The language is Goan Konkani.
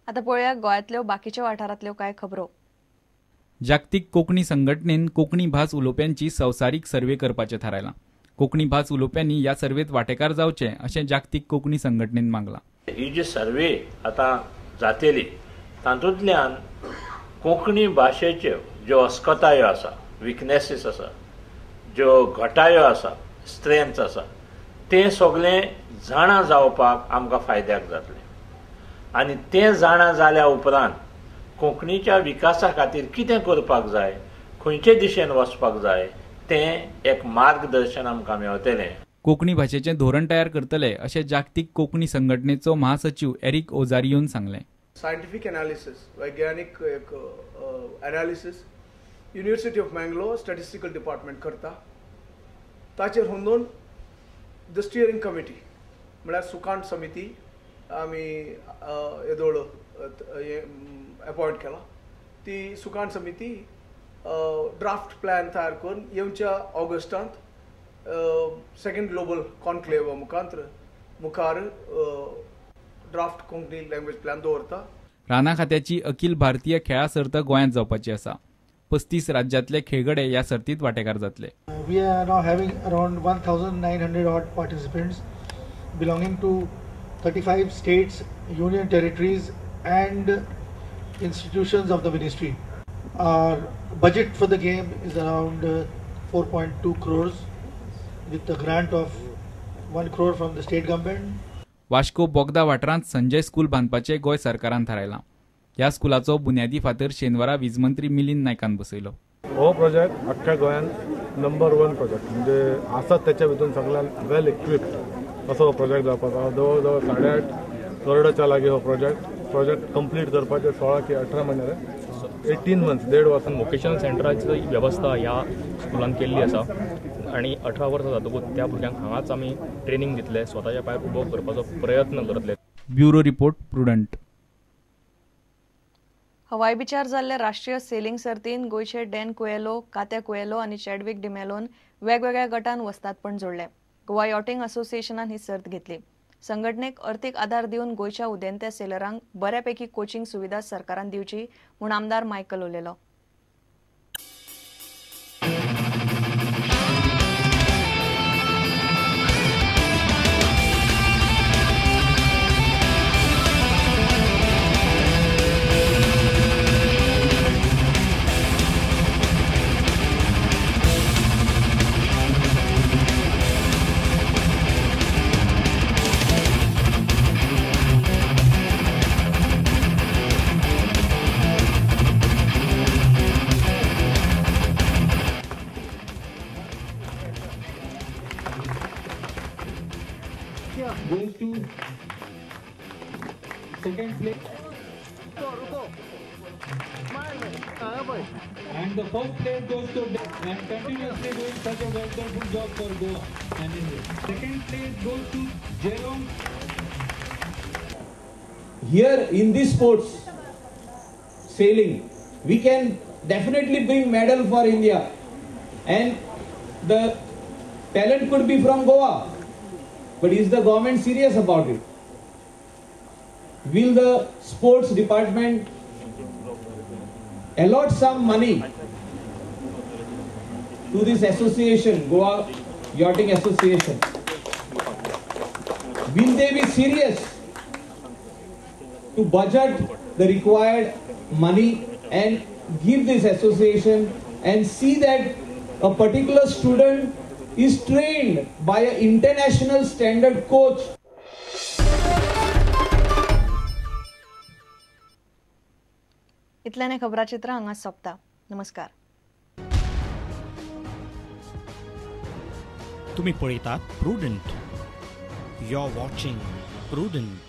आतां पळोवया गोंयांतल्यो बाकीच्या वाठारांतल्यो कांय खबरो. जागतीक कोंकणी संघटनेन कोंकणी भास उलोवप्यांची संवसारीक सर्वे करपाचें थारायलां. कोंकणी भास उलोवप्यांनी ह्या सर्वेत वांटेकार जावचें अशें जागतीक कोंकणी संघटनेन मागलां. ही जी सर्वे आतां जातली तातूंतल्यान कोंकणी भाशेच्यो ज्यो अस्कतायो आसा, विकनेसीस आसा, ज्यो घटायो आसा, स्ट्रेंथ आसा, तें सगळें जाणा जावपाक आमकां फायद्याक जातलें. आनी तें जाणा जाल्या उपरांत कोंकणीच्या विकासा खातीर कितें करपाक जाय, खंयचे दिशेन वचपाक जाय, तें एक मार्गदर्शन आमकां मेळटलें. कोंकणी भाशेचें धोरण तयार करतले अशें जागतीक कोंकणी संघटनेचो महासचीव एरिक ओझारियोन सांगलें. सायंटिफीक एनालिसीस, वैज्ञानिक एक analysis University of Mangalore statistical department करता. ताचेर होंदोन the steering committee म्हळ्यार सुकांत समिती आमी येदोळ अपॉयंट केला. ती सुकांत समिती ड्राफ्ट प्लॅन तयार करून येवच्या ऑगस्टांत सेकंड ग्लोबल कॉन्क्लेव मुखार ड्राफ्ट कोंकणी लँग्वेज प्लॅन दवरता. राना खात्याची अखिल भारतीय खेळां सर्त गोंयांत जावपाची आसा. 35 राज्यांतले खेळगडे ह्या सर्तीत वांटेकार जातले. We are now having around 1900 odd participants belonging to 35 states, union territories and institutions of the ministry. Our budget for the game is around 4.2 crores with a grant of 1 crore from the state government. Vasco Bogda वाठारांत संजय स्कूल बांदपाचें गोंय सरकारान थारायलां. ह्या स्कुलाचो बुन्यादी फातर शेनवारा वीज मंत्री मिलिंद नायकान बसयलो. हो प्रोजेक्ट अख्ख्या गोंयांत नंबर 1 प्रोजेक्ट, म्हणजे आसात त्याच्या भितून सगळ्यात वेल इक्विप्ड असो हो प्रोजेक्ट जावपाचो. जवळ जवळ 8.5 करोडाच्या लागीं हो प्रोजेक्ट कंप्लीट करपाचे 16 की 18 म्हयने, 18 मंथ्स, 1.5 वर्सां. वोकेशनल सेंटराची वेवस्था ह्या स्कुलान केल्ली आसा आनी 18 वर्सां जातकूच त्या भुरग्यांक हांगाच आमी ट्रेनींग दितले, स्वताच्या पांयार उबो करपाचो प्रयत्न करतले. Bureau report, Prudent. हवाई बिचार जाल्ले राष्ट्रीय सेलिंग सर्तीन गोंयचे डॅन कुएलो, कात्या कुएलो आनी चॅडविक डिमेलोन वेगवेगळ्या गटान वस्तादपण जोडलें. गोवा यॉटिंग असोसिएशनान ही सर्त घेतली. संघटनेक अर्थीक आदार दिवन गोंयच्या उदेंत्या सेलरांक बऱ्यापैकी कोचिंग सुविधा सरकारान दिवची म्हूण आमदार मायकल उलयलो. Goes to second place. And the first place goes to and continuously doing such a wonderful job for Goa and India. Second place goes to Jerome. Here in this sports, sailing, we can definitely bring medal for India, and the talent could be from Goa. But is the government serious about it? Will the sports department allot some money to this association, Goa Yachting Association? Will they be serious to budget the required money and give this association and see that a particular student is trained by an international standard coach? इतल्याने खबराचित्र हांगा सोंपता. नमस्कार. तुम्ही पळयतात Prudent. You are watching Prudent.